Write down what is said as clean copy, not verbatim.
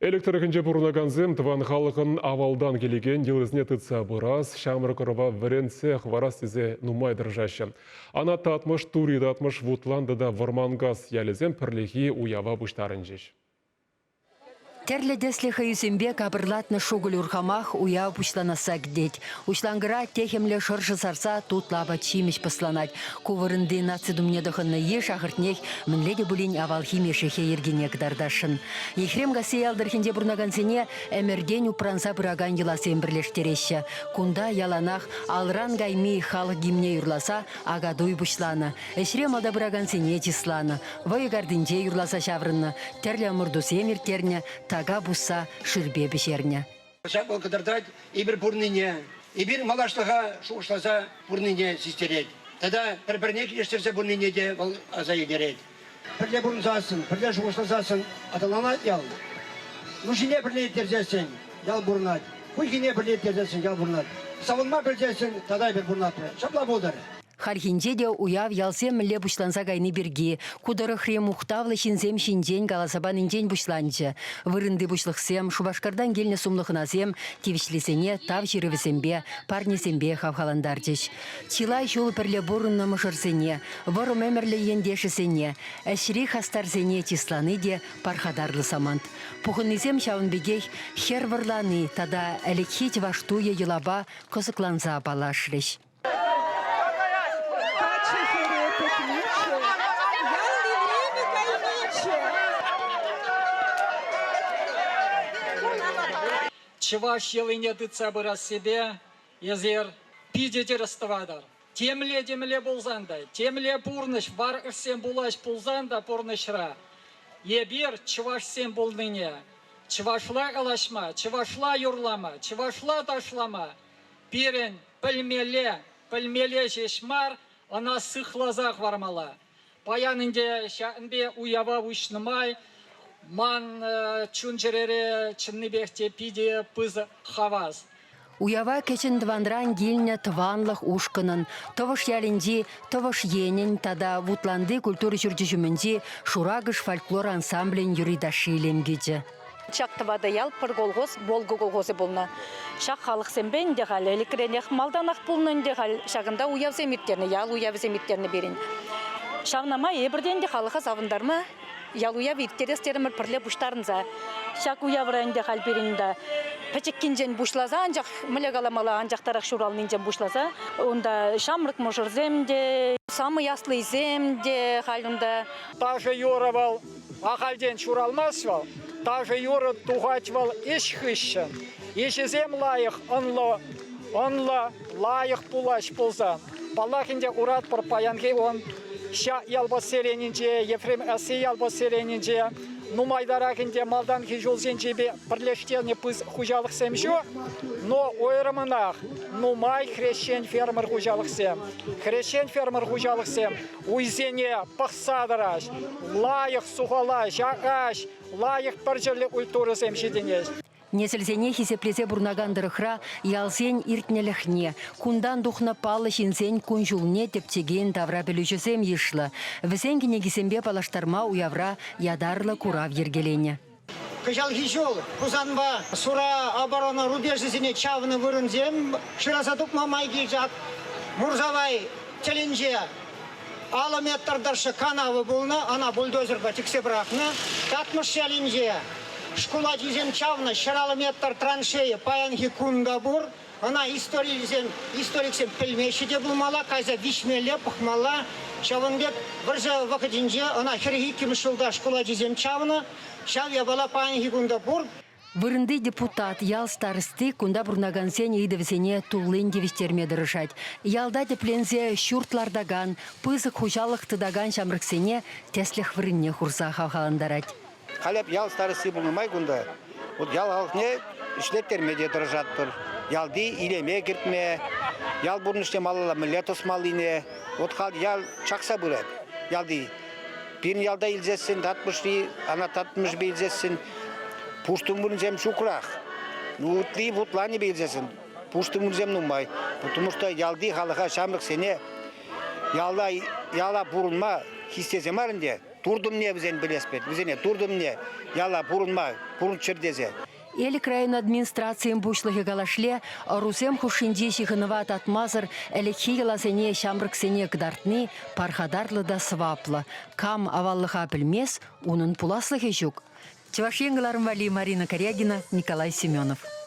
Элӗк тӑрӑхӗнче пурӑнакансем тӑван халӑхӑн авалтан килекен йӑлисене тытса пырас, ҫамрӑк ӑрӑва вӗрентсе хӑварас тесе нумай тӑрӑшаҫҫӗ. Анат Татмӑш, Тури Татмӑш, Вутлан тата Вӑрманкас ялӗсем пӗрлехи уява пуҫтарӑнчӗҫ. Тӗрлӗ тӗслӗ хӑюсемпе капӑрлатнӑ шукӑль урхамах уяв пуҫланасса кӗтет. Уҫланкӑра техӗмлӗ шӑршӑ сарса тутлӑ апат-ҫимӗҫ пӑсланать. Ку вырӑнти наци тумне тӑхӑннӑ йыш ахӑртнех мӗнле те пулин авалхи мешехе йӗркине кӑтартасшӑн. Ехремкасси ял тӑрӑхӗнче пурӑнакансене ӗмӗртен упранса пыракан йӑласем пӗрлештереҫҫӗ. Кунта яланах алран кайми халӑх гимне юрласа Акатуй пуҫланӑ. Ӗҫре малта пыракансене чысланӑ, вӑйӑ картинче юрласа ҫаврӑннӑ, тӗрлӗ ӑмӑртусем ирттернӗ, така пусса шӳрпе пӗҫернӗ. Ҫак вӑл кӑтартать эпир пурнине, эпир малашлӑха шухӑшласа пурнине систерет. Тата пӗр-пӗрне килӗштерсе пурнине те вӑл аса илтерет. Пӗрле пурӑнсассӑн, пӗрле шухӑшласассӑн аталанать ял. Нушине пӗрле ирттерсессӗн ял пурӑнать, хуйхине пӗрле ирттерсессӗн ял пурӑнать. Савӑнма пӗлсессӗн тата эпир пурӑнатпӑр. Ҫапла пултӑр. Хальхинче те уяв ялсем мӗнле пуҫланса кайни пирки, ку тӑрӑхри мухтавлӑ ҫынсем ҫинчен каласа панинчен пуҫланчӗ. Вырӑнти пуҫлӑхсем, Шупашкартан килнӗ сумлӑ хӑнасем тивӗҫлисене тав ҫырӑвӗсемпе, парнесемпе хавхалантарчӗҫ. Чылай ҫул пӗрле пурӑннӑ мӑшӑрсене, вӑрӑм ӗмӗрлӗ ентешӗсене, ӗҫри хастарсене чыслани те пархатарлӑ самант. Пухӑннисем ҫавӑн пекех хӗр вӑрлани тата ӗлӗкхи чӑваш туйӗ йӑлапа кӑсӑкланса паллашрӗҫ. Каччӑ хӗре пӗтнӗччӗ, ял илемӗ кайниччӗ. Чӑваш йӑлине тытса пырассипе эсир питӗ тӗрӗс тӑватӑр. Темле-темле пулсан та, темле пурнӑҫ варкӑшсем пулаҫ пулсан та пурнӑҫра эпир чӑвашсем пулнине, чӑвашла калаҫма, чӑвашла юрлама, чӑвашла ташлама Пирӗн пӗлмелле, пӗлмелле ҫеҫ мар, ӑна сыхласа хӑвармалла. Паян ӗнтӗ ҫакӑн пек уява уҫнӑ май ман чун-чӗрере чӑннипех те питӗ пысӑк хавас. Уява Кӗҫӗн Тӑванран килнӗ тӑванлӑх ушкӑнӑн Тӑвӑш ялӗнчи Тӑвӑш енӗн тата Вутланти культура ҫурчӗ ҫумӗнчи Шуракӑш фольклор ансамблӗн юрри-ташши илем кӳчӗ. Ҫак тӑватӑ ял пӗр колхоз, Волга колхозӗ пулнӑ. Ҫак халӑхсемпе ӗнтӗ халь ӗлӗкренех малтанах пулнӑ ӗнтӗ халь ҫакӑнта уявсем ирттернӗ, ял уявӗсем ирттернӗ пирӗн. Ҫавна май эпир те ӗнтӗ халӑха савӑнтарма ял уявӗ ирттерес терӗмӗр пӗрле пуҫтарӑнса. Ҫак уявра ӗнтӗ халь пирӗн унта пӗчӗккинчен пуҫласа, анчах мӗнле каламалла, анчахтарах ҫуралнинчен пуҫласа унта ҫамрӑк мӑшӑрсем те, самый аслисем те халь унта. Ташӑ-юрӑ вӑл Ахальтен ҫуралмасть вӑл, ташӑ-юрӑ тухать вӑл ӗҫ хыҫҫӑн. Ӗҫӗсем лайӑх, ӑнлӑ, ӑнлӑ, лайӑх пулаҫ пулсан. Паллах ӗнтӗ куратпӑр паянхи кун ҫак ял поселенинче, Ефрем Эсси ял поселенинче нумайтарах ӗнтӗ малтанхи ҫулсенчи пек пӗрлештернӗ пысӑк хуҫалӑхсем ҫук, но уйрӑмӑнах нумай хресчен-фермер хуҫалӑхсем. Хресчен-фермер хуҫалӑхсем уйсене пӑхса тӑраҫ, лайӑх сухалаҫ, акаҫ, лайӑх пӗрчӗллӗ культурӑсем ҫитӗнеҫ. Несӗлсене хисеплесе пурӑнакан тӑрӑхра ялсен иртнӗлӗхне, кунтан тухнӑ паллӑ ҫынсен кун-ҫулне тӗпчекен таврапӗлӳҫӗсем йышлӑ. Вӗсен кӗнекисемпе паллаштарма уявра ятарлӑ курав йӗркеленӗ. Кӑҫалхи ҫул Хусанпа Сура оборона рубежӗсене чавнӑ вырӑнсем шыраса тупма май килчӗ. Мурзавай тӗлӗнче 50 метр тӑршшӗ канава пулнӑ, ӑна бульдозерпа тӗксе пӑрахнӑ. Татмӑш ялӗнче шкул ачисем чавнӑ 150 метр траншея паянхи кун та пур. Ӑна историсем, историксем пӗлмеҫҫӗ те пулмалла, кайса виҫмелле, пӑхмалла. Ҫавӑн пек вӑрҫӑ вӑхӑтӗнче ӑна 42-мӗш ҫулта шкул ачисем чавнӑ. Ҫав япала паянхи кун та пур. Вырӑнти депутат, ял старости кунта пурӑнакансен ыйтӑвӗсене туллин тивӗҫтерме тӑрӑшать. Ялта тӗпленсе ҫурт лартакан, пысӑк хуҫалӑх тытакан ҫамрӑксене тӗслӗх вырӑнне хурса хавхалантарать. Халь ял старости пулнӑ май кунта вот ял халӑхне ӗҫлеттерме те тӑрӑшатпӑр. Ялти илеме кӗртме, ял пурнӑҫне малалла мӗнле тӑсмаллине. Вот халь ял чакса пырать. Ялти пирӗн ялта илсессӗн Татмӑшри, Анат Татмӑшпе илсессӗн пустун вырӑнсем ҫукрах. Ну, ытти вутланипе илсессӗн пустун вырӑнсем нумай. Потому что ялти халӑха ҫамрӑксене яла, яла пурӑнма хистесе мар ӗнтӗ. Туртӑмне вӗсен пӗлес пек, вӗсене туртӑмне яла пурӑнма, пурӑнччӑр тесе. Элӗк район администрацийӗн пуҫлӑхӗ калашле, ӑрусем хушшинчи ҫыхӑнӑва татмасӑр ӗлӗкхи йӑласене ҫамрӑксене кӑтартни пархатарлӑ та сӑваплӑ. Кам аваллӑха пӗлмест, унӑн пуласлӑхӗ ҫук. Чӑваш Ен кӑларӑм валли Марина Карягина, Николай Семенов.